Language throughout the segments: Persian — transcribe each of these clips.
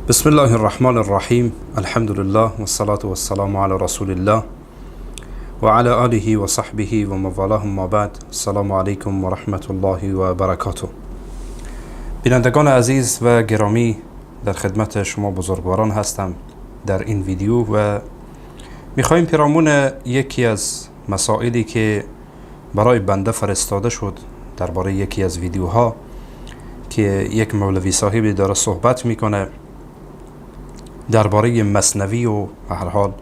بسم الله الرحمن الرحیم. الحمد لله و الصلاة و السلام علی رسول الله و علی آله و صحبه و موالاه، ما بعد. السلام علیکم و رحمت الله و برکاته. بینندگان عزیز و گرامی، در خدمت شما بزرگواران هستم در این ویدیو و میخواهیم پیرامون یکی از مسائلی که برای بنده فرستاده شد درباره یکی از ویدیوها که یک مولوی صاحبی داره صحبت میکنه درباره مثنوی و به هر حال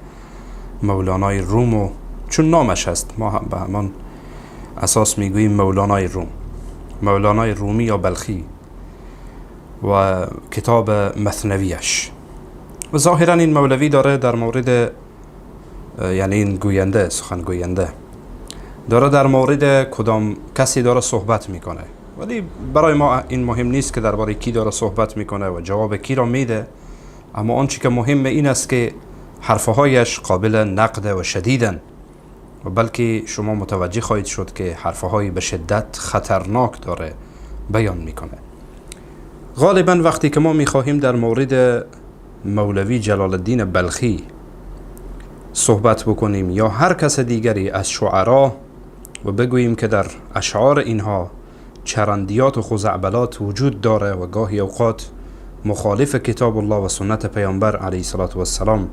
مولانای روم، و چون نامش هست ما هم به همان اساس میگوییم مولانای روم، مولانای رومی یا بلخی، و کتاب مثنویش. و ظاهرا این مولوی داره در مورد، یعنی این گوینده، سخن گوینده داره در مورد کدام کسی داره صحبت میکنه، ولی برای ما این مهم نیست که درباره کی داره صحبت میکنه و جواب کی را میده، اما آنچه که مهم این است که حرفهایش قابل نقد و شدیدن و بلکه شما متوجه خواهید شد که حرفهای به شدت خطرناک داره بیان میکنه. غالبا وقتی که ما میخواهیم در مورد مولوی جلال الدین بلخی صحبت بکنیم یا هر کس دیگری از شعرا و بگوییم که در اشعار اینها چرندیات و خزعبلات وجود داره و گاهی اوقات مخالف کتاب الله و سنت پیامبر علیه الصلاة والسلام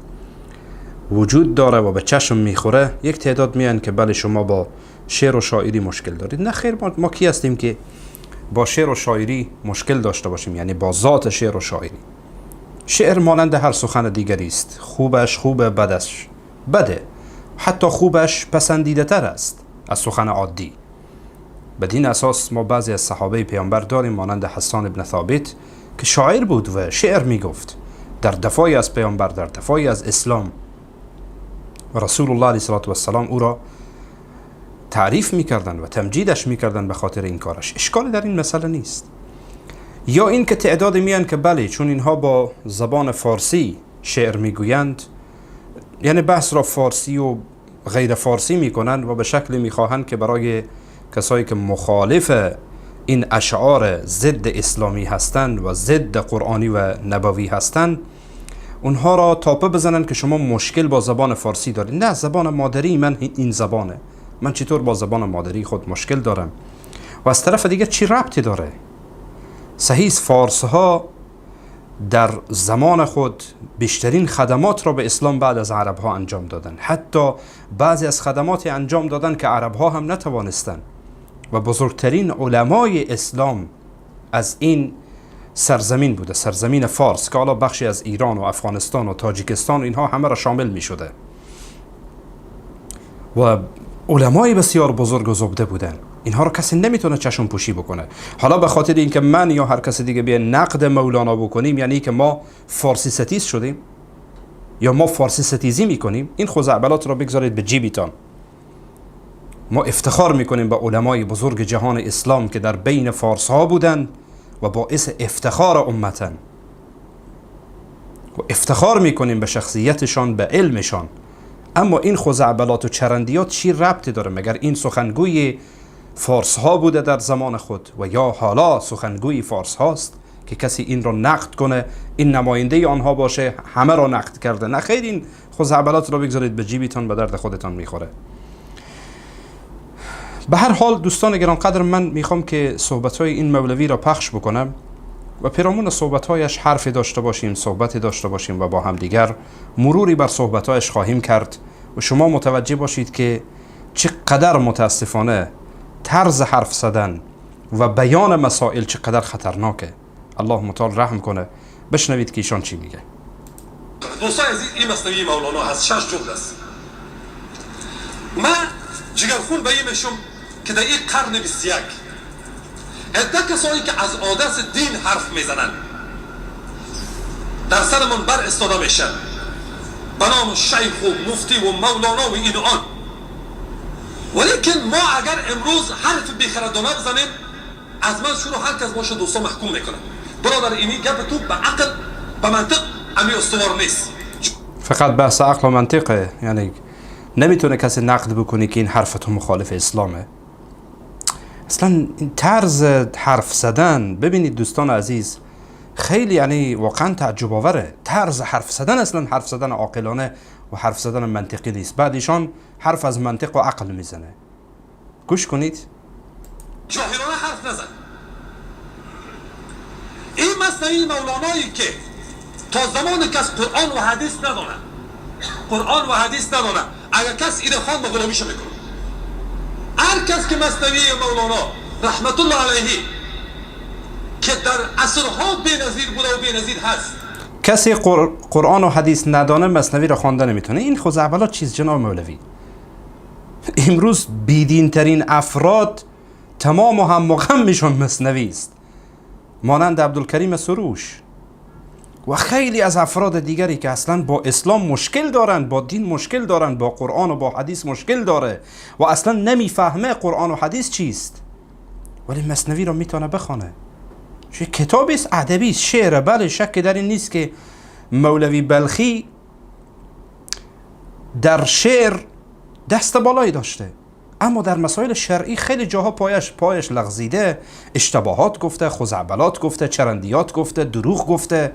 وجود داره و به چشم میخوره، یک تعداد میان که بله شما با شعر و شاعری مشکل دارید. نه خیر، ما کی هستیم که با شعر و شاعری مشکل داشته باشیم؟ یعنی با ذات شعر و شاعری. شعر مانند هر سخن دیگری است، خوبش خوبه، بدش بده، حتی خوبش پسندیده تر است از سخن عادی. بدین اساس ما بعضی از صحابه پیامبر داریم مانند حسان ابن ثابت که شاعر بود و شعر میگفت در دفاعی از پیامبر، در دفاعی از اسلام، و رسول الله علیه الصلاة والسلام او را تعریف میکردن و تمجیدش میکردن به خاطر این کارش. اشکالی در این مسئله نیست. یا این که تعداد میان که بله چون اینها با زبان فارسی شعر میگویند، یعنی بحث را فارسی و غیر فارسی میکنند و به شکلی میخواهند که برای کسایی که مخالف این اشعار ضد اسلامی هستند و ضد قرآنی و نبوی هستند اونها را تاپه بزنن که شما مشکل با زبان فارسی دارید. نه، زبان مادری من این زبانه، من چطور با زبان مادری خود مشکل دارم؟ و از طرف دیگه چی ربطی داره؟ صحیح فارس ها در زمان خود بیشترین خدمات را به اسلام بعد از عرب ها انجام دادن، حتی بعضی از خدمات انجام دادن که عرب ها هم نتوانستند، و بزرگترین علمای اسلام از این سرزمین بوده، سرزمین فارس که حالا بخشی از ایران و افغانستان و تاجیکستان و اینها همه را شامل می شده، و علمای بسیار بزرگ و زبده بودن. اینها رو کسی نمیتونه چشم پوشی بکنه. حالا به خاطر اینکه من یا هر کس دیگه بیا نقد مولانا بکنیم یعنی که ما فارسی ستیز شدیم یا ما فارسی ستیزی میکنیم، این خزعبلات رو بگذارید به جیبیتان. ما افتخار میکنیم به علمای بزرگ جهان اسلام که در بین فارس ها بودن و باعث افتخار امتن، و افتخار میکنیم به شخصیتشان، به علمشان. اما این خزعبلات و چرندیات چی ربطی داره؟ مگر این سخنگوی فارس ها بوده در زمان خود و یا حالا سخنگوی فارس هاست که کسی این را نقد کنه، این نماینده آنها باشه، همه را نقد کرده؟ نه خیر، این خزعبلات را بگذارید به جیبیتان، به درد خودتان میخوره. به هر حال دوستان گرانقدر، من میخوام که صحبت‌های این مولوی را پخش بکنم و پیرامون صحبت‌هایش حرفی داشته باشیم، صحبتی داشته باشیم و با هم دیگر مروری بر صحبت‌هایش خواهیم کرد و شما متوجه باشید که چقدر متاسفانه طرز حرف زدن و بیان مسائل چقدر خطرناکه. الله متعال رحم کنه. بشنوید که ایشان چی میگه. دوستان عزیز، این مثنوی مولانا هست، 6 جلد است. من جگرخون به این میشم که در این قرن 21 عده کسایی که از عادت دین حرف میزنن در سرمون بر استاده میشن به نام شیخ و مفتی و مولانا و این آن، ولیکن ما اگر امروز حرف بیخردانه بزنیم از من شروع هر کس باشه دوستا محکوم میکنه. برادر، اینی گپ تو به عقل به منطق امی استوار نیست. فقط بحث عقل و منطقه، یعنی نمیتونه کسی نقد بکنه که این حرف تو مخالف اسلامه. اصلا این طرز حرف زدن، ببینید دوستان عزیز، خیلی یعنی واقعا تعجب آوره. طرز حرف زدن اصلا حرف زدن عاقلانه و حرف زدن منطقی نیست. بعد ایشان حرف از منطق و عقل میزنه. گوش کنید. جاهلانه حرف نزن. این مثنوی مولانایی که تا زمان کس قرآن و حدیث ندانه، قرآن و حدیث ندانه، اگر کس اینو خواند به غلامیشو میکنه. هر کس که مثنوی مولانا رحمت الله علیه که در عصرها بی‌نظیر بوده و بی‌نظیر هست، کسی قرآن و حدیث ندانه مثنوی را خوانده نمیتونه. این خزعبلات چیز جناب مولوی؟ امروز بیدین ترین افراد تمام و هم و غمشون مثنوی است، مانند عبدالکریم سروش و خیلی از افراد دیگری که اصلا با اسلام مشکل دارن، با دین مشکل دارن، با قرآن و با حدیث مشکل داره و اصلا نمیفهمه قرآن و حدیث چیست، ولی مثنوی را میتونه بخوانه. چه کتابی است، ادبی است، شعر. بله شک در این نیست که مولوی بلخی در شعر دست بالایی داشته، اما در مسائل شرعی خیلی جاها پایش لغزیده، اشتباهات گفته، خزعبلات گفته، چرندیات گفته، دروغ گفته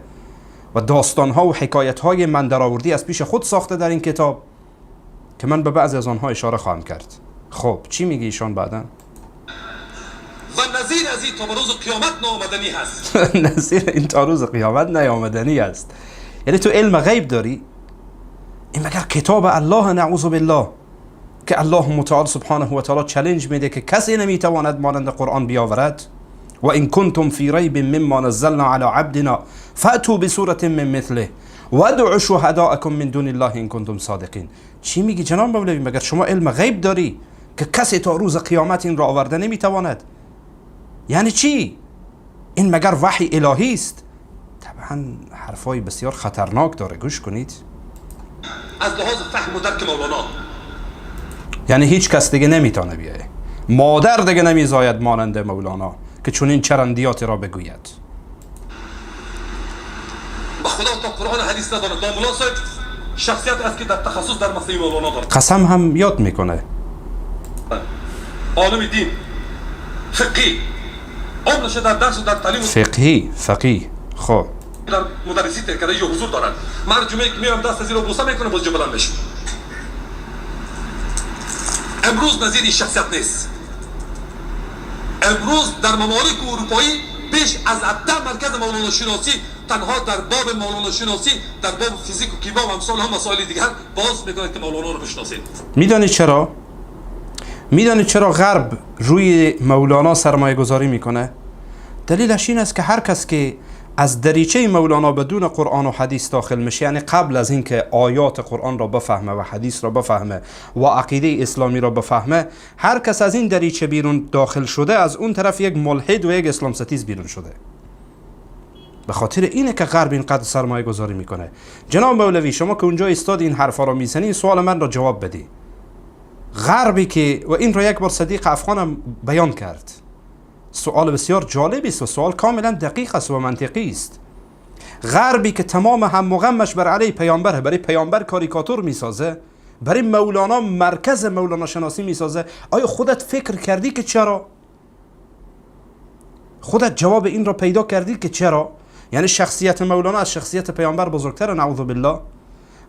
و داستانها و حکایت‌های من درآوردی از پیش خود ساخته در این کتاب که من به بعضی از آنها اشاره خواهم کرد. خب چی میگه ایشان بعداً؟ و نظیر از این تا روز قیامت نامدنی هست. نظیر این تا روز قیامت نیامدنی است. یعنی تو علم غیب داری؟ این مگر کتاب الله نعوذ بالله که الله متعال سبحانه و تعالی چالش میده که کسی نمیتواند مانند قرآن بیاورد؟ و این کنتم فی ریب مما نزلنا علی عبدنا فأتوا بسورة من مثله وادعوا شهداءکم من دون الله ان کنتم صادقین. چی میگی جناب مولوی؟ مگر شما علم غیب داری که کسی تا روز قیامت این را آورده نمیتواند؟ یعنی چی؟ این مگر وحی الهی است؟ طبعا حرفای بسیار خطرناک داره، گوش کنید. از لحاظ فهم و درک مولانا یعنی هیچ کس دیگه نمیتونه بیایه، مادر دیگه نمیزاید مانند مولانا که چون این چرندیات را بگوید. با خدا تا قرآن حدیث نداره. داملا صاحب شخصیت است که در تخصص در مسئله مولانا داره، قسم هم یاد میکنه. عالم دین، فقهی، عمرش در درس و در تعلیم، فقهی، فقیه، خب در مدرسی تر کرده یا حضور دارن. من جمعه که میرم دست از این رو بوسه میکنه باز بلند میشه. امروز نظیر این شخصیت نیست. امروز در ممالک اروپایی بیش از 17 مرکز مولانا شناسی تنها در باب مولانا شناسی، در باب فیزیک و کیمیا و امثال هم مسائل دیگر باز میکنه که مولانا رو بشناسید. میدانی چرا؟ میدانی چرا غرب روی مولانا سرمایه گذاری میکنه؟ دلیلش این است که هر کس که از دریچه مولانا بدون قرآن و حدیث داخل میشه، یعنی قبل از اینکه آیات قرآن را بفهمه و حدیث را بفهمه و عقیده اسلامی را بفهمه، هر کس از این دریچه بیرون داخل شده، از اون طرف یک ملحد و یک اسلام ستیز بیرون شده. به خاطر اینه که غرب اینقدر سرمایه گذاری میکنه. جناب مولوی شما که اونجا ایستاد این حرفا را میزنی، سوال من را جواب بدی. غربی که، و این را یک بار صدیق افغانم بیان کرد، سوال بسیار جالبی است و سوال کاملا دقیق است و منطقی است. غربی که تمام هم و غمش بر علیه پیامبره، برای پیامبر کاریکاتور میسازه، برای مولانا مرکز مولانا شناسی میسازه، آیا خودت فکر کردی که چرا؟ خودت جواب این را پیدا کردی که چرا؟ یعنی شخصیت مولانا از شخصیت پیامبر بزرگتر، نعوذ بالله.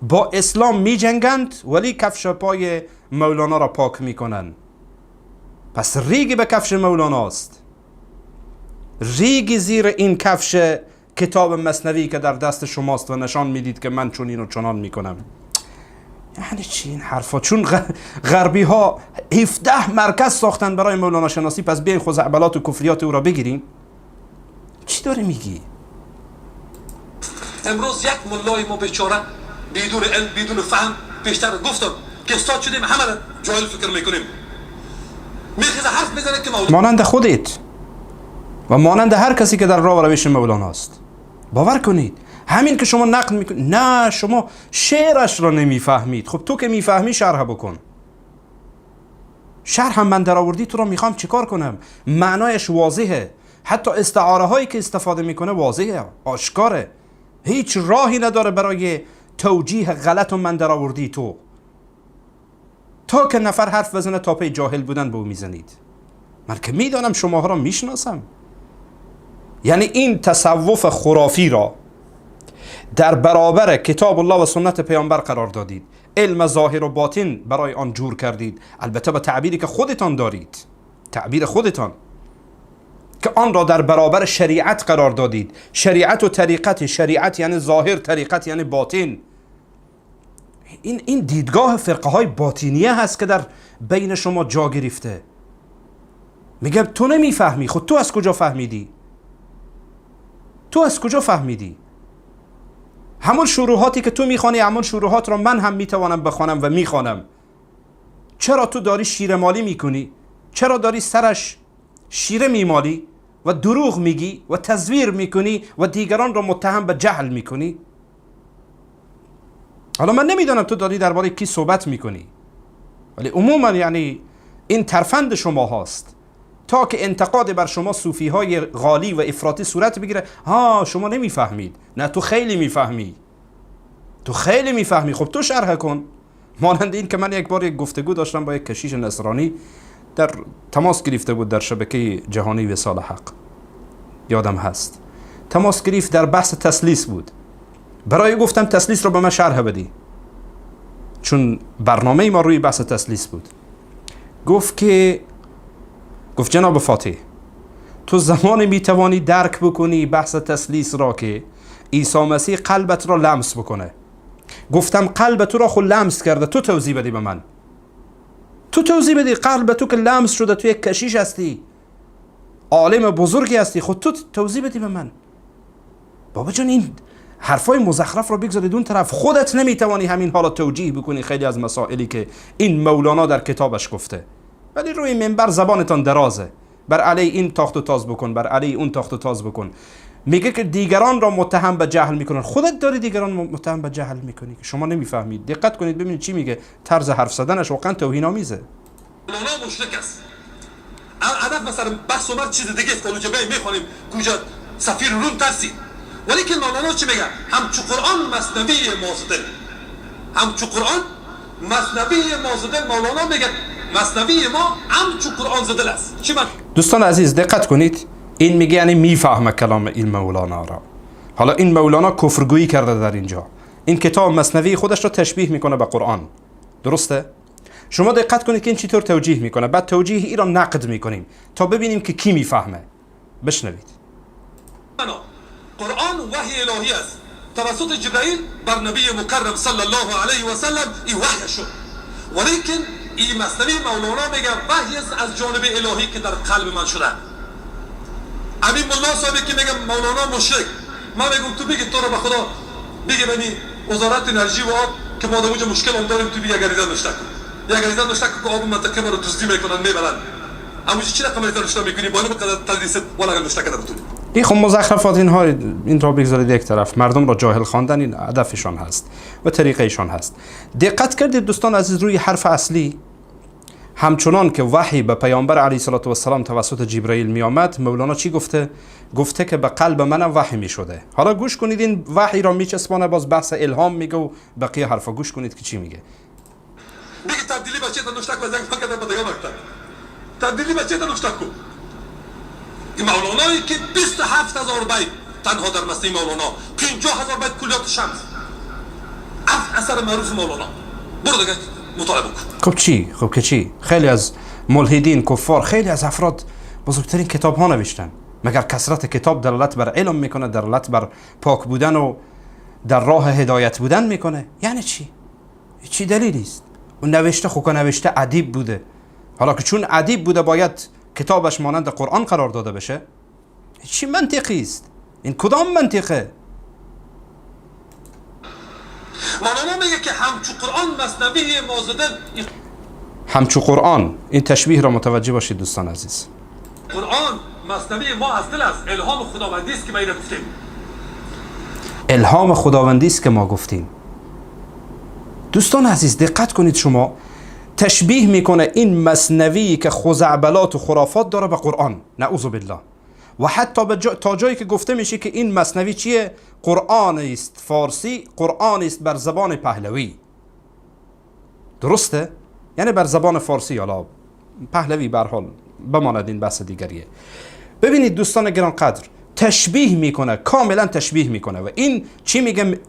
با اسلام میجنگند ولی کفش پای مولانا را پاک میکنن. پس ریگ به کفش مولانا است، ریگ زیر این کفش کتاب مثنوی که در دست شماست و نشان میدید که من چنین و چنان میکنم. یعنی چی این حرفا؟ چون غربی ها 17 مرکز ساختن برای مولانا شناسی، پس بیاین خزعبلات و کفریات او را بگیریم. چی داری میگی؟ امروز یک ملای ما بیچاره بدون علم بدون فهم، بیشتر گفتم که استاد شدیم همه را جاهل فکر میکنیم، میخیزه حرف میزنه که مولانا مانند خودت و مانند هر کسی که در راه و روش مولانا است. باور کنید همین که شما نقد میکنید، نه شما شعرش را نمیفهمید. خب تو که میفهمی شرح بکن. شرح هم من در آوردی، تو را میخوام چیکار کنم؟ معنایش واضحه، حتی استعاره هایی که استفاده میکنه واضحه، آشکاره، هیچ راهی نداره برای توجیه غلط و من در آوردی تو. تا که نفر حرف بزنه تا پی جاهل بودن به او میزنید. من که میدانم شماها را میشناسم. یعنی این تصوف خرافی را در برابر کتاب الله و سنت پیامبر قرار دادید، علم ظاهر و باطن برای آن جور کردید، البته به تعبیری که خودتان دارید، تعبیر خودتان، که آن را در برابر شریعت قرار دادید. شریعت و طریقت، شریعت یعنی ظاهر، طریقت یعنی باطن. این دیدگاه فرقه های باطینیه هست که در بین شما جا گرفته. میگم تو نمیفهمی، خود تو از کجا فهمیدی؟ تو از کجا فهمیدی؟ همون شروحاتی که تو میخوانی، همون شروحات را من هم میتوانم بخوانم و میخوانم. چرا تو داری شیره مالی میکنی؟ چرا داری سرش شیره میمالی و دروغ میگی و تزویر میکنی و دیگران را متهم به جهل میکنی؟ حالا من نمیدانم تو داری درباره کی صحبت میکنی، ولی عموما یعنی این ترفند شما هاست تا که انتقاد بر شما صوفی های غالی و افراطی صورت بگیره. ها شما نمیفهمید. نه تو خیلی میفهمی، تو خیلی میفهمی، خب تو شرح کن. مانند این که من یک بار یک گفتگو داشتم با یک کشیش نصرانی، در تماس گرفته بود در شبکه جهانی وصال حق، یادم هست، تماس گرفت در بحث تثلیث بود. برای گفتم تثلیث رو به من شرح بدی، چون برنامه ما روی بحث تثلیث بود. گفت که، گفت جناب فاتح، تو زمان میتوانی درک بکنی بحث تثلیث را که عیسی مسیح قلبت را لمس بکنه. گفتم قلب تو را خود لمس کرده، تو توضیح بدی به من، تو توضیح بدی قلب تو که لمس شده، تو یک کشیش هستی، عالم بزرگی هستی، خود تو توضیح بدی به من. بابا جان این حرفای مزخرف رو بگذارید اون طرف، خودت نمیتوانی همین حالا توجیه بکنی خیلی از مسائلی که این مولانا در کتابش گفته، ولی روی منبر زبانتان درازه، بر علی این تاخت و تاز بکن، بر علی اون تاخت و تاز بکن. میگه که دیگران را متهم به جهل میکنن، خودت داری دیگران متهم به جهل میکنی که شما نمیفهمید. دقت کنید ببینید چی میگه، طرز حرف زدنش واقعا توهین آمیزه. مولانا مشرک است. هدف مثلا بحث عمر چیز دیگه است، اونجا میخوانیم کجا سفیر روم ترسید، ولی که مولانا چی میگه؟ همچو قرآن مثنوی مازدل، همچو قرآن مثنوی مازدل. مولانا میگه مثنوی ما همچو قرآن زدل است. چی من؟ دوستان عزیز دقت کنید، این میگه یعنی میفهمه کلام این مولانا را. حالا این مولانا کفرگویی کرده در اینجا، این کتاب مثنوی خودش را تشبیه میکنه به قرآن، درسته؟ شما دقت کنید که این چطور توجیه میکنه، بعد توجیه این را نقد میکنیم تا ببینیم که کی میفهمه. بشنوید. قرآن وحی الهی است، توسط جبرئیل بر نبی مکرم صلی الله علیه و سلم این وحی شد، ولیکن این مثنوی مولانا میگه وحی است از جانب الهی که در قلب من شده. امین مولا صاحبی که میگه مولانا مشرک، من میگم تو بگی تو رو به خدا بگی بنی وزارت انرژی و آب که ما در اونجا مشکل هم داریم، تو بگی یک عریضه نوشته کن، یک عریضه نوشته کن که آب منطقه ما رو دزدی میکنن میبرن. اما چی رقم عریضه نوشته میکنی؟ با این قدر تدریست ولا نوشته کرده بتونی. این خب مزخرفات اینها، این را بگذارید یک طرف، مردم را جاهل خواندن این هدفشان هست و طریقهشان هست. دقت کردید دوستان عزیز روی حرف اصلی، همچنان که وحی به پیامبر علیه الصلاة والسلام توسط جبرئیل می آمد، مولانا چی گفته؟ گفته که به قلب منم وحی می شده. حالا گوش کنید این وحی را میچسبانه، باز بحث الهام میگه و بقیه حرفا. گوش کنید که چی میگه. میگه تبدیلی بچه تا نوشته کو، زنگ فقط به دیگه مکتب تبدیلی بچه تا نوشته کو. این مولانایی که 27000 بیت تنها در مثنوی مولانا، 50000 بیت کلیات شمس، هفت اثر معروف مولانا، برو دیگه مطالعه بکن. خب چی؟ خب که چی؟ خیلی از ملحدین، کفار، خیلی از افراد بزرگترین کتاب ها نوشتن. مگر کثرت کتاب دلالت بر علم میکنه، دلالت بر پاک بودن و در راه هدایت بودن میکنه؟ یعنی چی؟ چی دلیلی است؟ اون نوشته، خب که نوشته ادیب بوده، حالا که چون ادیب بوده باید کتابش مانند قرآن قرار داده بشه؟ چی منطقی است؟ این کدام منطقه؟ مولانا میگه که همچو قرآن مثنوی مازدل، همچو قرآن، این تشبیه را متوجه باشید دوستان عزیز. قرآن مثنوی ما از دل است، الهام خداوندی است که ما اینو گفتیم. الهام خداوندی است که ما گفتیم. دوستان عزیز دقت کنید، شما تشبیه میکنه این مثنوی که خزعبلات و خرافات داره به قرآن، نعوذ بالله. و حتی تا جایی که گفته میشه که این مثنوی چیه؟ قرآن است فارسی، قرآن است بر زبان پهلوی. درسته؟ یعنی بر زبان فارسی، حالا پهلوی به هر حال بماند، این بحث دیگریه. ببینید دوستان گرانقدر، تشبیه میکنه، کاملا تشبیه میکنه. و این چی میگه؟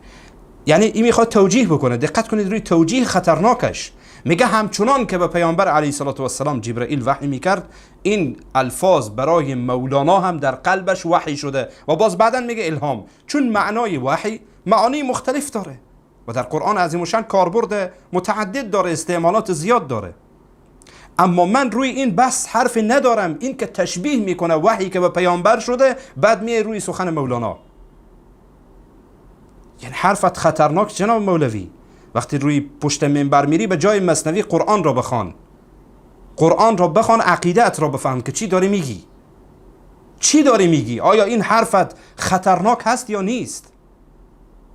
یعنی این میخواد توجیه بکنه. دقت کنید روی توجیه خطرناکش. میگه همچنان که به پیامبر علیه الصلاة والسلام جبرئیل وحی میکرد، این الفاظ برای مولانا هم در قلبش وحی شده. و باز بعدا میگه الهام، چون معنای وحی معانی مختلف داره و در قرآن عظیم الشان کاربرد متعدد داره، استعمالات زیاد داره. اما من روی این بس حرف ندارم. این که تشبیه میکنه وحی که به پیامبر شده، بعد میه روی سخن مولانا. یعنی حرفت خطرناک جناب مولوی. وقتی روی پشت منبر میری، به جای مثنوی قرآن را بخوان، قرآن را بخوان، عقیدت را بفهم که چی داری میگی، چی داری میگی. آیا این حرفت خطرناک هست یا نیست؟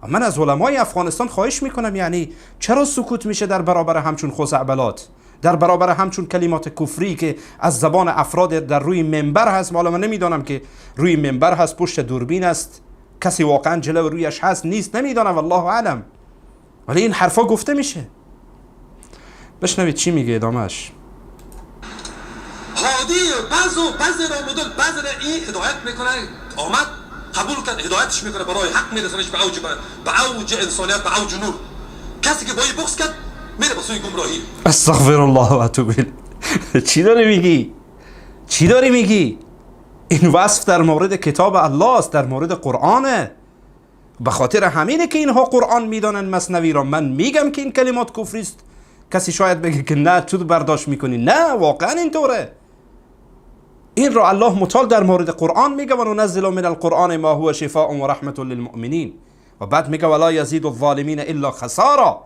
من از علمای افغانستان خواهش میکنم، یعنی چرا سکوت میشه در برابر همچون خزعبلات، در برابر همچون کلمات کفری که از زبان افراد در روی منبر هست؟ حالا من نمیدانم که روی منبر هست، پشت دوربین است، کسی واقعا جلو رویش هست نیست، نمیدانم، والله اعلم، ولی این حرفا گفته میشه. بشنوید چی میگه ادامهش. هادی بعض و بعض را مدل بعض را این هدایت میکنه، آمد قبول کرد، هدایتش میکنه، برای حق میرسونش به اوج، به اوج انسانیت، به اوج نور. کسی که با این بغض کرد میره به سوی گمراهی. استغفر الله و اتوب الیه. چی داری میگی؟ چی داری میگی؟ این وصف در مورد کتاب الله است، در مورد قرآنه. به خاطر همینه که اینها قرآن میدانن مثنوی را. من میگم که این کلمات کفری است، کسی شاید بگه که نه تو برداشت میکنی، نه واقعا اینطوره. این را الله متعال در مورد قرآن میگه و ننزل من القرآن ما هو شفاء و رحمة للمؤمنین، و بعد میگه ولا یزید الظالمین الا خسارا.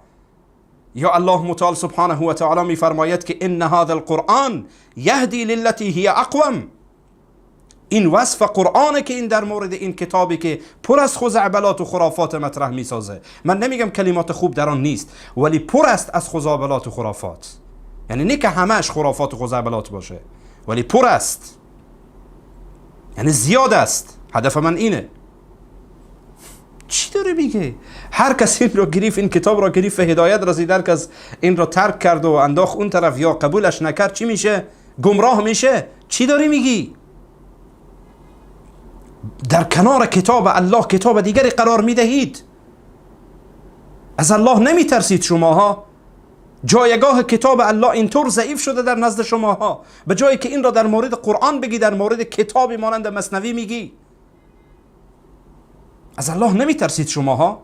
یا الله متعال سبحانه و تعالی میفرماید که ان هذا القرآن یهدی للتی هی اقوم. این وصف قرآنه که این در مورد این کتابی که پر از خزعبلات و خرافات مطرح میسازه. من نمیگم کلمات خوب در آن نیست، ولی پر است از خزعبلات و خرافات. یعنی نه که همش خرافات و خزعبلات باشه، ولی پر است، یعنی زیاد است. هدف من اینه. چی داره میگه؟ هر کس این را گرفت، این کتاب را گرفت، هدایت رسید، هر کس این را ترک کرد و انداخت اون طرف یا قبولش نکرد، چی میشه؟ گمراه میشه. چی داری میگی؟ در کنار کتاب الله کتاب دیگری قرار میدهید. از الله نمیترسید شماها. جایگاه کتاب الله اینطور ضعیف شده در نزد شماها. به جایی که این را در مورد قرآن بگی، در مورد کتابی مانند مثنوی میگی. از الله نمیترسید شماها.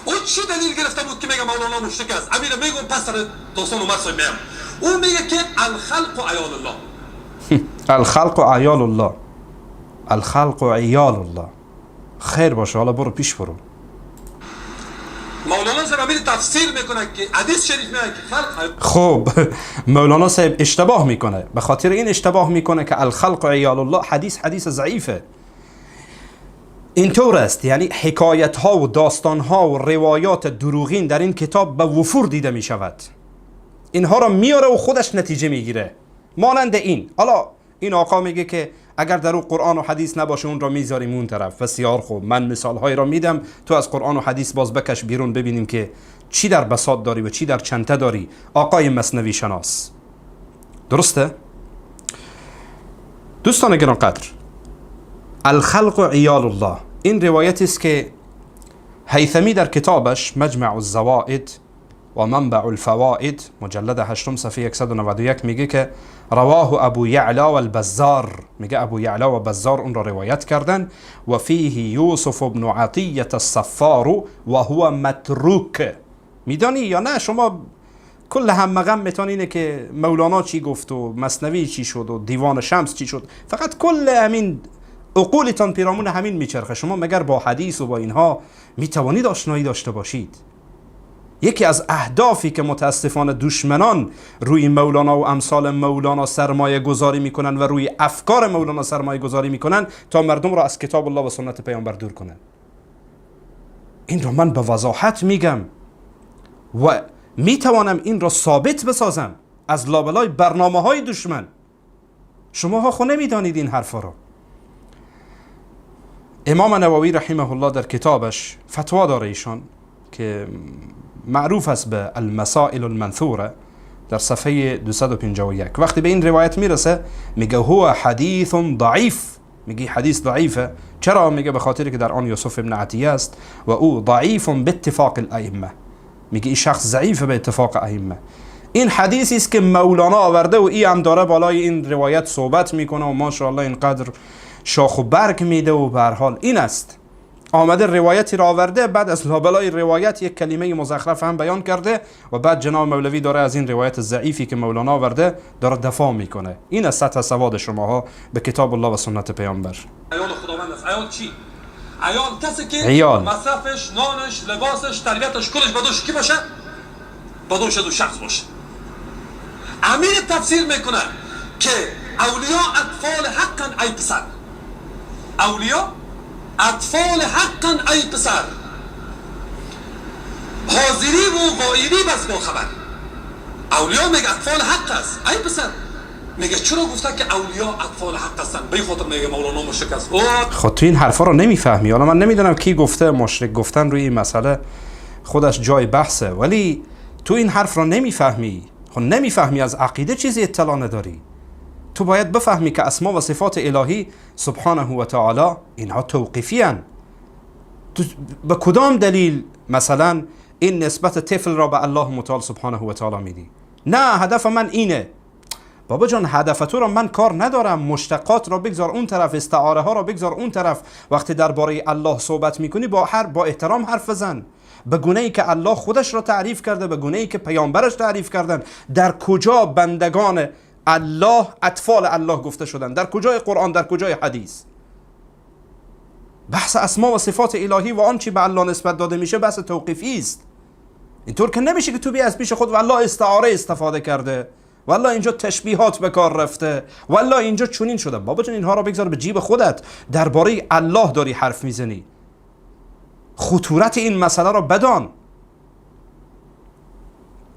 او چی دلیل گرفته بود که میگه مولانا مشرک است؟ امیر میگم پس سر داستان عمر صاحب میام. او میگه که الخلق عیال الله. الخلق عیال الله، الخلق عیال الله. خیر باشه، حالا برو پیش برو. مولانا صاحب امیر تفسیر میکنه که حدیث شریف میگه که خلق. خب مولانا صاحب اشتباه میکنه. به خاطر این اشتباه میکنه که الخلق عیال الله حدیث، حدیث ضعیفه. اینطور است، یعنی حکایت ها و داستان ها و روایات دروغین در این کتاب به وفور دیده میشود. اینها را میاره و خودش نتیجه میگیره. مانند این، حالا این آقا میگه که اگر در او قرآن و حدیث نباشه اون را میذاریم اون طرف. بسیار خوب، من مثالهایی را میدم، تو از قرآن و حدیث باز بکش بیرون، ببینیم که چی در بساط داری و چی در چنته داری آقای مثنوی شناس. درسته؟ دوستان گرانقدر، الخلق عیال الله این روایتی است که هیثمی در کتابش مجمع الزوائد و منبع الفوائد مجلد 8 صفحه 191 میگه که رواه ابو یعلا و البزار. میگه ابو یعلا و بزار اون را روایت کردن. و فیه یوسف بن عطیة الصفار و هو متروک. میدانی یا نه؟ شما کل هم مغم میتون اینه که مولانا چی گفت و مثنوی چی شد و دیوان شمس چی شد، فقط کل همین عقولتان پیرامون همین میچرخه. شما مگر با حدیث و با اینها میتوانید آشنایی داشته باشید؟ یکی از اهدافی که متاسفانه دشمنان روی مولانا و امثال مولانا سرمایه گذاری میکنن و روی افکار مولانا سرمایه گذاری میکنن تا مردم را از کتاب الله و سنت پیامبر دور کنن. این را من به وضاحت میگم و میتوانم این را ثابت بسازم از لابلای برنامه های دشمن. شماها خو نمیدانید این حرفا را. امام نووی رحمه الله در کتابش فتوا داره ایشان که معروف است به المسائل المنثوره، در صفحه 251 وقتی به این روایت میرسه میگه هو حدیث ضعیف، میگه حدیث ضعیفه. چرا؟ میگه به خاطر که در آن یوسف ابن عطیه است و او ضعیف به اتفاق الائمه. میگه این شخص ضعیفه به اتفاق ائمه. این حدیثی است که مولانا آورده و ای هم داره بالای این روایت صحبت میکنه و ماشاءالله اینقدر شاخ و برگ میده و به هر حال این است. آمده روایتی را آورده، بعد از لابلای روایت یک کلمه مزخرف هم بیان کرده و بعد جناب مولوی داره از این روایت ضعیفی که مولانا آورده داره دفاع میکنه. این از سطح سواد شماها به کتاب الله و سنت پیامبر. عیال خداوند است. عیال چی؟ عیال کسی که عیال. مصرفش، نانش، لباسش، تربیتش کلش به دوش کی باشه؟ به دوش دو شخص باشه. امیر تفسیر میکنه که اولیا اطفال حقا ای پسر، اولیا اطفال حقا ای پسر، حاضری و غایبی بس با خبر. اولیا میگه اطفال حق است ای پسر. میگه چرا گفته که اولیا اطفال حق هستن؟ به خاطر میگه مولانا مشرک است. خب تو این حرفا رو نمیفهمی. حالا من نمیدونم کی گفته مشرک گفتن روی این مسئله خودش جای بحثه، ولی تو این حرف رو نمیفهمی. خب نمیفهمی، از عقیده چیزی اطلاع نداری. تو باید بفهمی که اسما و صفات الهی سبحانه و تعالی اینها توقیفی هن. تو به کدام دلیل مثلا این نسبت طفل را به الله متعال سبحانه و تعالی میدی؟ نه هدف من اینه. بابا جان هدف تو را من کار ندارم، مشتقات را بگذار اون طرف، استعاره ها را بگذار اون طرف. وقتی درباره الله صحبت میکنی با احترام حرف بزن، به گونه ای که الله خودش را تعریف کرده، به گونه ای که پیامبرش تعریف کردن. در کجا بندگان الله اطفال الله گفته شدن؟ در کجای قرآن؟ در کجای حدیث؟ بحث اسما و صفات الهی و آنچه به الله نسبت داده میشه بحث توقیفی است. اینطور که نمیشه که تو بی از پیش خود والله استعاره استفاده کرده، والله اینجا تشبیهات به کار رفته، والله اینجا چنین شده. بابا جان اینها را بگذار به جیب خودت. درباره الله داری حرف میزنی، خطورت این مسئله را بدان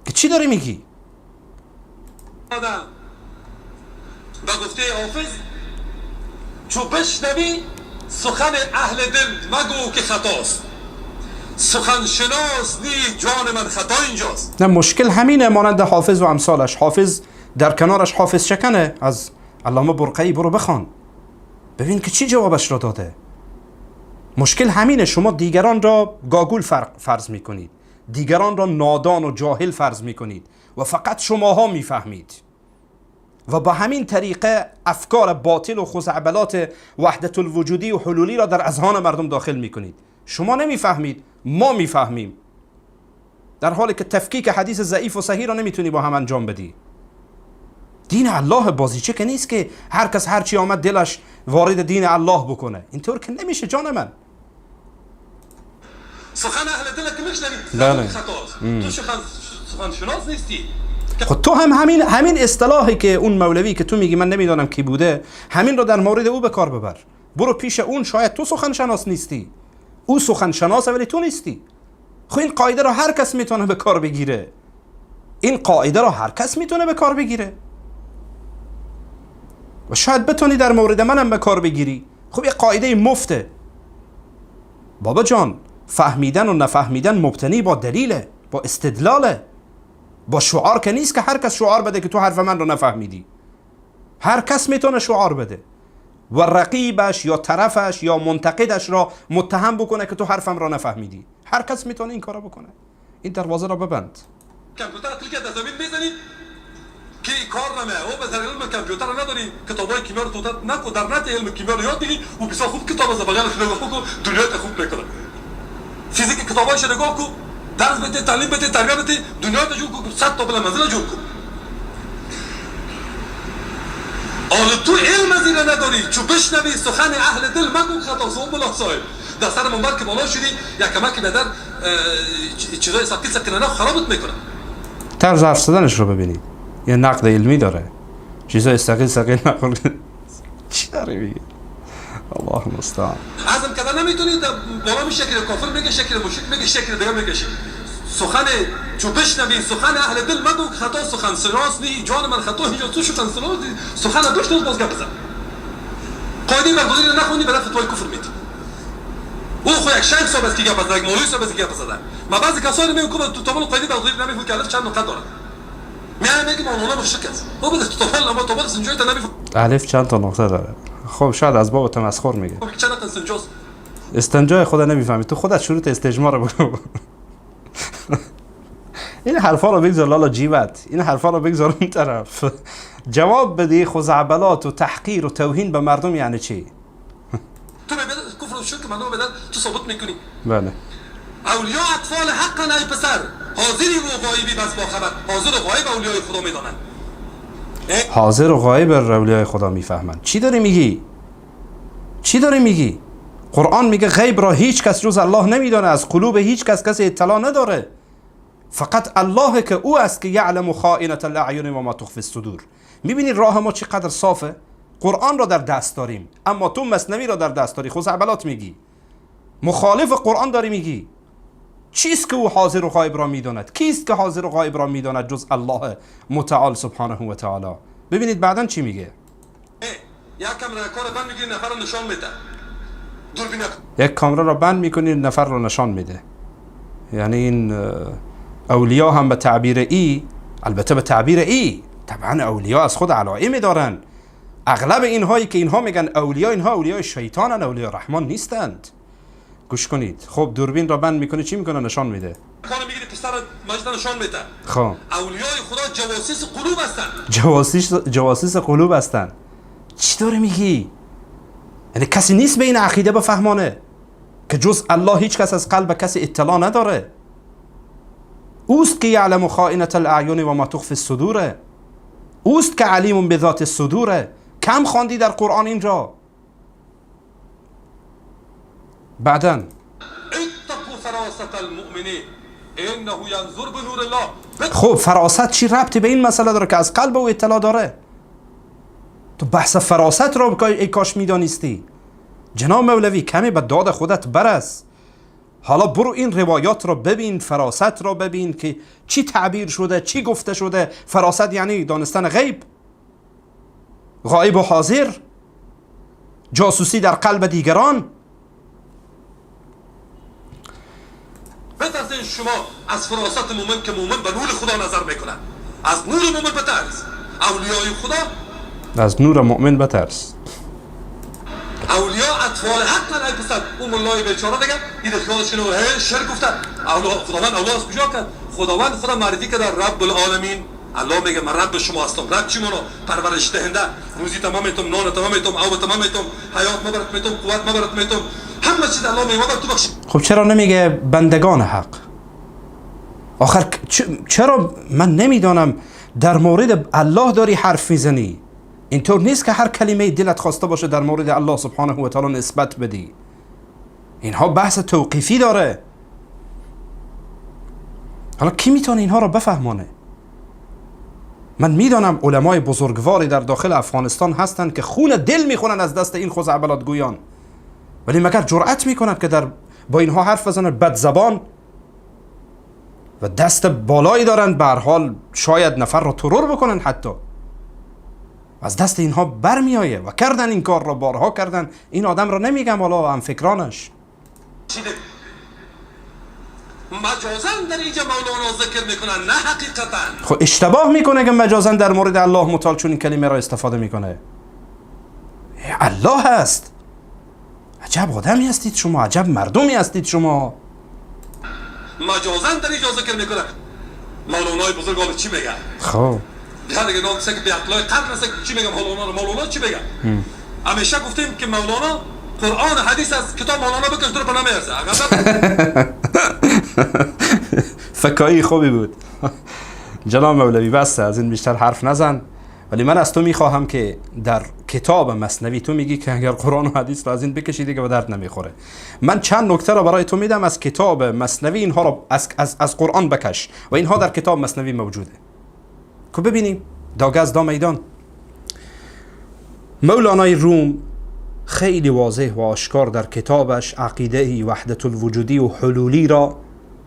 که چی داری میگی. به گفته حافظ چو بشنوی سخن اهل دل مگو که خطاست، سخن شناس نی جان من خطا اینجاست. نه مشکل همینه، مانند حافظ و امثالش. حافظ در کنارش حافظ شکنه از علامه برقعی، برو بخوان ببین که چی جوابش را داده. مشکل همینه، شما دیگران را گاگول فرض میکنید، دیگران را نادان و جاهل فرض میکنید و فقط شماها میفهمید و با همین طریقه افکار باطل و خزعبلات وحدت الوجودی و حلولی را در اذهان مردم داخل میکنید. شما نمیفهمید، ما میفهمیم، در حالی که تفکیک حدیث ضعیف و صحیح را نمیتونی با هم انجام بدی. دین الله بازیچه که نیست که هر کس هر چی آمد دلش وارد دین الله بکنه. اینطور که نمیشه جان من. سخن اهل دل که میشنوی خطاست، تو سخن شناس نیستی. خب تو هم همین اصطلاحی که اون مولوی که تو میگی من نمیدانم کی بوده، همین رو در مورد او به کار ببر. برو پیش اون، شاید تو سخن شناس نیستی، او سخن شناسه ولی تو نیستی. خب این قاعده رو هر کس میتونه به کار بگیره، این قاعده رو هر کس میتونه به کار بگیره و شاید بتونی در مورد منم به کار بگیری. خب یه قاعده مفته بابا جان. فهمیدن و نفهمیدن مبتنی با دلیله، با استدلاله، با شعار که نیست که هر کس شعار بده که تو حرف من رو نفهمیدی. هر کس میتونه شعار بده و رقیبش یا طرفش یا منتقدش را متهم بکنه که تو حرفم را نفهمیدی. هر کس میتونه این کارو بکنه. این دروازه را ببند. کامپیوتر کلیک در زمین میزنی که کار نمه او به علم کامپیوتر نداری، کتابای کیمیا رو تو نکو در نت علم کیمیا رو یاد بگیر و بسیار خوب کتاب از بغلش نگاه کن، دنیا ته خوب میکنه. فیزیک کتابایش نگاه کن، درس بده، تعلیم بده، تربیت بده، دنیا ته جور کن، 100 تا بلا منزل جور کن. آل تو علم از اینا نداری، چو بشنوی سخن اهل دل مگو خطا سو ملا صاحب. در سر منبر که بالا شدی یک کمک بدر چیزای ثقیل ثقیل نه خرابت میکنه. طرز حرف زدنش رو ببینید، یه نقد علمی داره. چیزای ثقیل ثقیل نخور. چی داری میگی؟ الله المستعان. عزم کردن نمیتونی، بالا میشه شکل کافر میگه، شکل مشرک میگه، شکل دیگه میگه. سخن چو بشنوی سخن اهل دل مگو خطا سخن شناس نی جان من خطا اینجا تو سخن شناس سخن بشنو باز گپ بزن. قاعده مقداری رو نخوندی برای فتوای کفر میدی. او خو یک شیخ صاحب است که گپ زد، یک مولوی صاحب است که گپ زده. ما بعضی کسانی میگن که تو تمام قاعده مقداری نمیفهمی که الف چند نقطه داره. می میگه مولانا مشرک است. بابا تو تا استنجای تا نبی. الف چند تا نقطه داره. خب شاید از باب تمسخر میگه. چند تا استنجاست؟ استنجای خدا نمیفهمی تو، خودت شروط استجمار رو بگو. این حرفا رو بگذار لالا جیبت، این حرفا رو بگذار اون طرف. جواب بدی خزعبلات و تحقیر و توهین به مردم یعنی چی؟ تو به کفر و شرک مردم بدن تو ثابت میکنی. بله. اولیا اطفال حقا ای پسر، حاضری و غایبی بس با خبر. حاضر و غایب اولیای خدا میدانند. حاضر و غایب اولیای خدا میفهمند. چی داری میگی؟ چی داری میگی؟ قرآن میگه غیب را هیچ کس جز الله نمیدانه، از قلوب هیچ کس کسی اطلاع نداره، فقط الله که او است که یعلم خائنة الاعین و ما تخفی الصدور. میبینی راه ما چقدر صافه؟ قرآن را در دست داریم، اما تو مثنوی را در دست داری، خزعبلات میگی، مخالف قرآن داری میگی. چیست که او حاضر و غایب را میداند؟ کیست که حاضر و غایب را میداند جز الله متعال سبحانه و تعالی؟ ببینید بعداً چی میگه. یک کامرا کار بند میگیری نفر رو نشان میده. یک کامرا را بند میکنی نفر رو نشان میده. یعنی این اولیا هم به تعبیر ای، البته به تعبیر ای طبعا اولیا از خود علائم دارن. اغلب اینهایی که اینها میگن اولیا، اینها اولیای شیطانن، اولیای رحمان نیستند. گوش کنید. خب دوربین را بند میکنه چی میکنه؟ نشان میده. کار میگیری پسر مجد نشان میده. خب اولیای خدا جواسیس قلوب هستند. جواسیس قلوب هستند. چی داره میگی؟ یعنی کسی نیست به این عقیده بفهمانه که جز الله هیچ کس از قلب کسی اطلاع نداره. اوست که یعلم خائنة الاعین و ما تخفی الصدور، اوست که علیم به ذات الصدوره. کم خواندی در قرآن این را. بعداً اتقوا فراست المؤمنین انه ینظر بنور الله. خب فراست چی ربطی به این مسئله داره که از قلب او اطلاع داره؟ تو بحث فراست را ای کاش میدانستی. جناب مولوی کمی به داد خودت برس. حالا برو این روایات را ببین، فراست را ببین که چی تعبیر شده، چی گفته شده. فراست یعنی دانستن غیب، غایب و حاضر، جاسوسی در قلب دیگران. بترسین شما از فراست مومن که مومن به نور خدا نظر میکنه. از نور مومن بترس. اولیای خدا از نور مؤمن بترس. اولیا اطفال حق ای پسر. اون ملای بیچاره دیگه این خیالش اینو هی شرک گفتن. خداوند الله از کجا کرد؟ خداوند خدا معرفی کرد رب العالمین. الله میگه من رب شما هستم. رب چی مانا؟ پرورش دهنده، روزی تمام میتم، نان تمام میتم، آب تمام میتم، حیات مبرت میتم، قوت مبرت میتم، همه چیز الله میگه تو بخش. خب چرا نمیگه بندگان حق؟ آخر چرا من نمیدانم در مورد الله داری حرف میزنی؟ اینطور نیست که هر کلمه دلت خواسته باشه در مورد الله سبحانه و تعالی نسبت بدی. اینها بحث توقیفی داره. حالا کی میتونه اینها را بفهمانه؟ من میدانم علمای بزرگواری در داخل افغانستان هستند که خون دل میخورن از دست این خزعبلات گویان، ولی مگر جرأت میکنند که در با اینها حرف بزنند؟ بد زبان و دست بالایی دارند، به هر حال شاید نفر را ترور بکنن حتی. از دست اینها برمیایه و کردن این کار را، بارها کردن. این آدم را نمیگم حالا هم فکرانش. مجازن در اینجا مولانا ذکر میکنن، نه حقیقتا. خب اشتباه میکنه که مجازن در مورد الله متعال چون این کلمه را استفاده میکنه. الله هست. عجب آدمی هستید شما، عجب مردمی هستید شما. مجازن در اینجا ذکر میکنه. مولانای بزرگ چی میگه؟ خب دیگه نام که به عقلای قرن است چی میگم مولانا؟ مولانا چی میگه؟ همیشه گفتیم که مولانا قرآن حدیث از کتاب مولانا بکش در پناه میارزه. فکایی خوبی بود جناب مولوی. بس از این بیشتر حرف نزن. ولی من از تو میخواهم که در کتاب مثنوی تو میگی که اگر قرآن و حدیث را از این بکشی دیگه به درد نمیخوره. من چند نکته را برای تو میدم از کتاب مثنوی، اینها را از قرآن بکش و اینها در کتاب مثنوی موجوده که ببینیم. داگز دا میدان. مولانای روم خیلی واضح و آشکار در کتابش عقیده وحدت الوجودی و حلولی را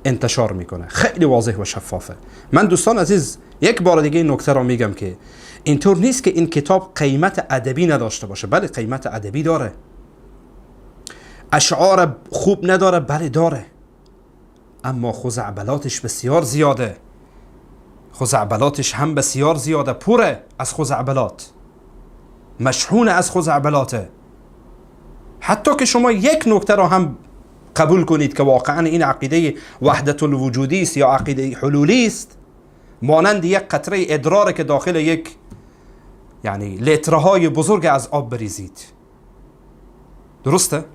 انتشار میکنه. خیلی واضح و شفافه. من دوستان عزیز یک بار دیگه این نکته را میگم که اینطور نیست که این کتاب قیمت ادبی نداشته باشه. بله قیمت ادبی داره. اشعار خوب نداره؟ بله داره. اما خزعبلاتش بسیار زیاده. خزعبلاتش هم بسیار زیاده، پره از خزعبلات، مشحون از خزعبلاته. حتی که شما یک نکته را هم قبول کنید که واقعا این عقیده وحدت الوجودی است یا عقیده حلولی است، مانند یک قطره ادرار که داخل یک یعنی لیترهای بزرگ از آب بریزید. درسته؟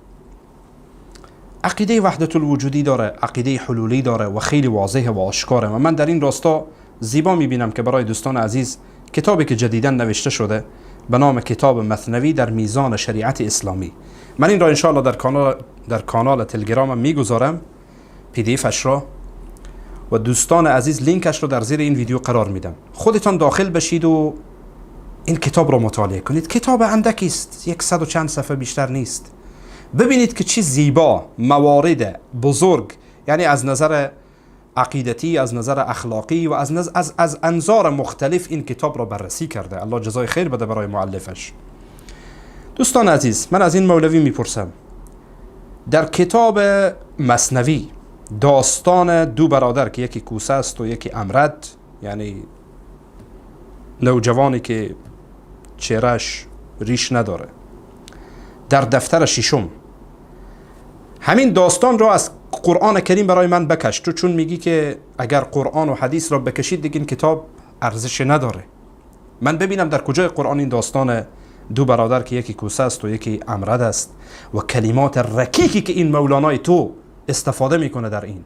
عقیده وحدت الوجودی داره، عقیده حلولی داره و خیلی واضحه و آشکاره. و من در این راستا زیبا میبینم که برای دوستان عزیز کتابی که جدیداً نوشته شده به نام کتاب مثنوی در میزان شریعت اسلامی، من این را انشاءالله در کانال تلگرامم میگذارم، PDF اش را، و دوستان عزیز لینکش رو در زیر این ویدیو قرار میدم، خودتان داخل بشید و این کتاب را مطالعه کنید. کتاب اندکی است، 100 و چند صفحه بیشتر نیست. ببینید که چه زیبا موارد بزرگ، یعنی از نظر عقیدتی، از نظر اخلاقی و از انظار مختلف این کتاب را بررسی کرده. الله جزای خیر بده برای مؤلفش. دوستان عزیز، من از این مولوی میپرسم، در کتاب مثنوی داستان دو برادر که یکی کوسه است و یکی امرد، یعنی نوجوانی که چهرهش ریش نداره، در دفتر ششم همین داستان را از قرآن کریم برای من بکش. تو چون میگی که اگر قرآن و حدیث را بکشید دیگه این کتاب ارزش نداره، من ببینم در کجای قرآن این داستان دو برادر که یکی کوسه است و یکی امرد است و کلمات رکیکی که این مولانای تو استفاده میکنه در این،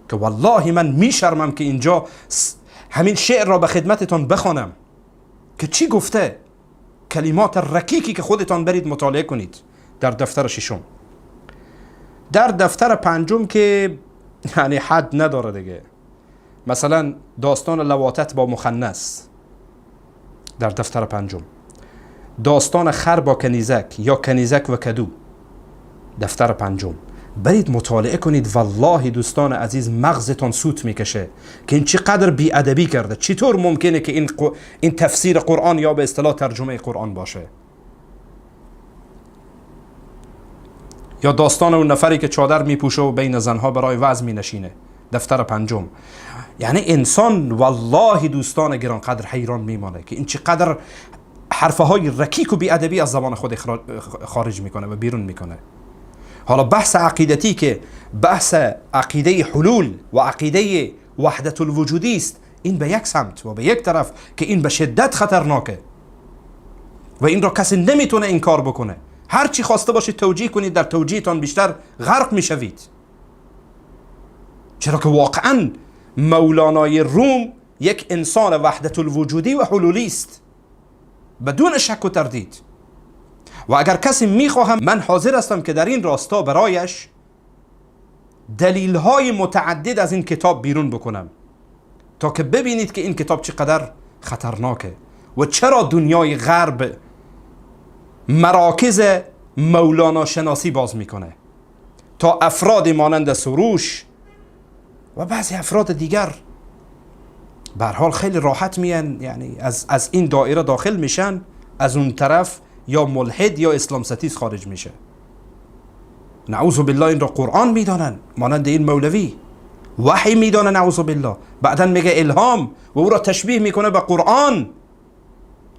که والله من میشرمم که اینجا همین شعر را به خدمتتان بخوانم که چی گفته، کلمات رکیکی که خودتان برید مطالعه کنید در دفتر ششم. در دفتر پنجم که یعنی حد نداره دیگه، مثلا داستان لواطت با مخنث در دفتر پنجم، داستان خر با کنیزک یا کنیزک و کدو، دفتر پنجم. برید مطالعه کنید، والله دوستان عزیز مغزتان سوت میکشه که این چقدر بی‌ادبی کرده. چطور ممکنه که این تفسیر قرآن یا به اصطلاح ترجمه قرآن باشه؟ یا داستان اون نفری که چادر میپوشه و بین زنها برای وعظ مینشینه، دفتر پنجم. یعنی انسان والله دوستان گرانقدر حیران میمانه که این چقدر حرفهای رکیک و بی‌ادبی از زبان خود خارج میکنه و بیرون میکنه. حالا بحث عقیدتی که بحث عقیده حلول و عقیده وحدت الوجودی است، این به یک سمت و به یک طرف که این به شدت خطرناکه و این را کسی نمیتونه انکار بکنه. هر چی خواسته باشید توجیه کنید، در توجیهتان بیشتر غرق میشوید، چرا که واقعا مولانای روم یک انسان وحدت الوجودی و حلولی است بدون شک و تردید. و اگر کسی میخواهم، من حاضر هستم که در این راستا برایش دلیلهای متعدد از این کتاب بیرون بکنم تا که ببینید که این کتاب چقدر خطرناکه و چرا دنیای غرب مراکز مولانا شناسی باز میکنه تا افراد مانند سروش و بعضی افراد دیگر به هر حال خیلی راحت میان، یعنی از این دایره داخل میشن، از اون طرف یا ملحد یا اسلام ستیز خارج میشه. نعوذ بالله این را قرآن میدانن، مانند این مولوی وحی میدانه نعوذ بالله، بعدا میگه الهام و او را تشبیه میکنه به قرآن.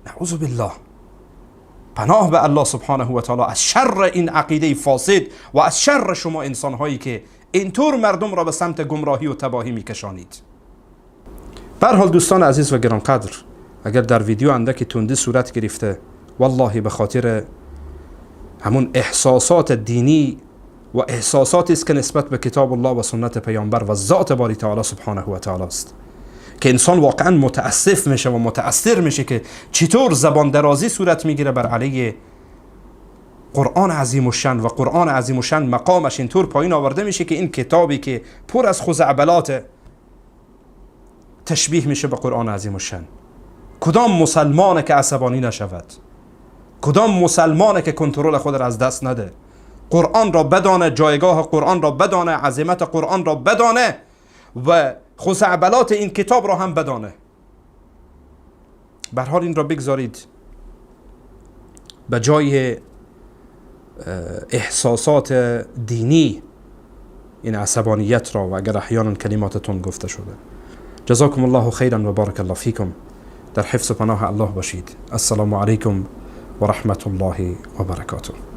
نعوذ بالله، پناه به الله سبحانه و تعالی از شر این عقیده فاسد و از شر شما انسانهایی که اینطور مردم را به سمت گمراهی و تباهی میکشانید. به هر حال دوستان عزیز و گرانقدر، اگر در ویدیو اندکی تندی صورت گرفته، والله به خاطر همون احساسات دینی و احساساتی است که نسبت به کتاب الله و سنت پیامبر و ذات باری تعالی سبحانه و تعالی است، که انسان واقعا متاسف میشه و متاثر میشه که چطور زبان درازی صورت میگیره بر علیه قرآن عظیم الشان، و قرآن عظیم الشان مقامش اینطور پایین آورده میشه که این کتابی که پر از خزعبلات تشبیه میشه به قرآن عظیم الشان. کدام مسلمانه که عصبانی نشود؟ کدام مسلمانه که کنترل خود را از دست نده؟ قرآن را بدانه، جایگاه قرآن را بدانه، عظمت قرآن را بدانه و خزعبلات این کتاب را هم بدانه. به هر حال این را بگذارید به جای احساسات دینی این عصبانیت را، و اگر احیانا کلماتتون گفته شده. جزاکم الله خیرا و بارک الله فیکم. در حفظ و پناه الله باشید. السلام علیکم و رحمت الله و برکاته.